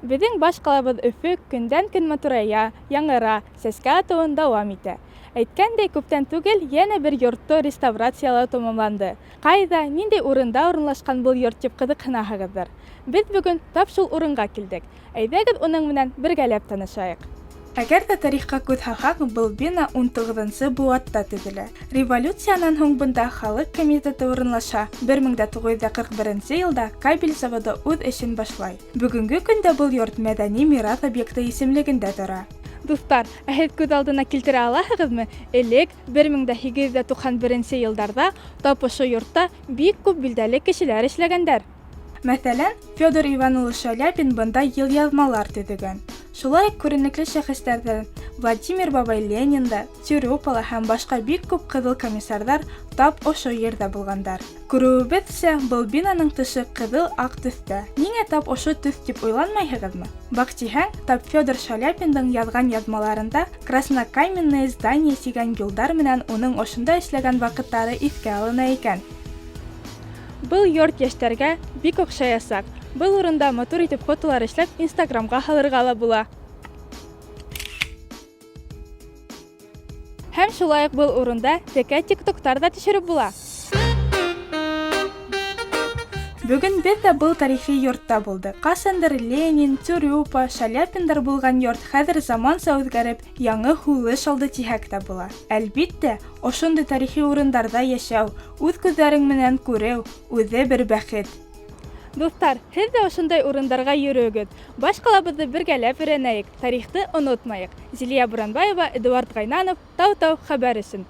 Беҙҙең баш ҡалабыҙ Өфө көндән-көн матурая, яңыра, сәскә атыуын дауам итә. Әйткәндәй, күптән түгел йәнә бер йортто реставрациялау тамамланды. Ҡайҙа, ниндәй урында урынлашҡан был йорт тип ҡыҙыҡһынаһығыҙҙыр. Беҙ бөгөн тап шул урынға килдек. Әйҙәгеҙ уның менән бергәләп танышайыҡ. Әгәр ҙә тарихҡа күҙ һалһаҡ, был бина унтуғыҙынсы быуатта төҙөлә. Революциянан һуң бында халыҡ комитеты урынлаша, 1941 нсе йылда кабель заводы үҙ эшен башлай. Бөгөнгө көндә был йорт мәҙәни мираҫ объекты исемлегендә тора. Дуҫтар, ә һеҙ күҙ алдына килтерә алаһығыҙмы, элек, 1891 нсе йылдарҙа тап ошо йортта бик күп билдәле кешеләр эшләгәндәр? Мәҫәлән, Федор Иван улы Шаляпин бында елъяҙмалар төҙөгән. Шулай ук күренекле шәхесләрҙән Владимир бабай Ленин да, Цюрупа ла һәм башҡа бик күп ҡыҙыл комиссарҙар тап ошо ерҙә булғандар. Күреүебеҙсә, был бинаның тышы ҡыҙыл-аҡ төҫтә. Ниңә тап ошо төҫ тип уйланмайһығыҙмы? Баҡтиһәң, тап Федор Шаляпиндың яҙған яҙмаларында Краснокаменное здание тигән юлдар менән уның ошонда эшләгән ваҡыттары иҫкә алына икән. Был йорт йәштәргә бик оҡшаясаҡ. Был урында матур итеп фотолар эшләп инстаграмга һалырға ла була. Һәм шулай уҡ был урында текә тиктоктар ҙа төшөрөп була. Бөгөн беҙ ҙә был тарихи йортта булдыҡ. Ҡасандыр Ленин, Цюрупа, Шаляпиндар булған йорт хәҙер заманса үҙгәреп, яңы һулыш алды тиһәк тә була. Әлбиттә, ошондай тарихи урындарҙа йәшәү, үҙ күҙҙәрең менән күреү, үҙе бер бәхет. Дуҫтар, һеҙ ҙә ошондай урындарға йөрөгөҙ. Баш ҡалабыҙҙы бергәләп өйрәнәйек, тарихты онотмайыҡ. Зилия Буранбаева, Эдуард Ғайнанов, Тау-Тау хәбәр өсөн.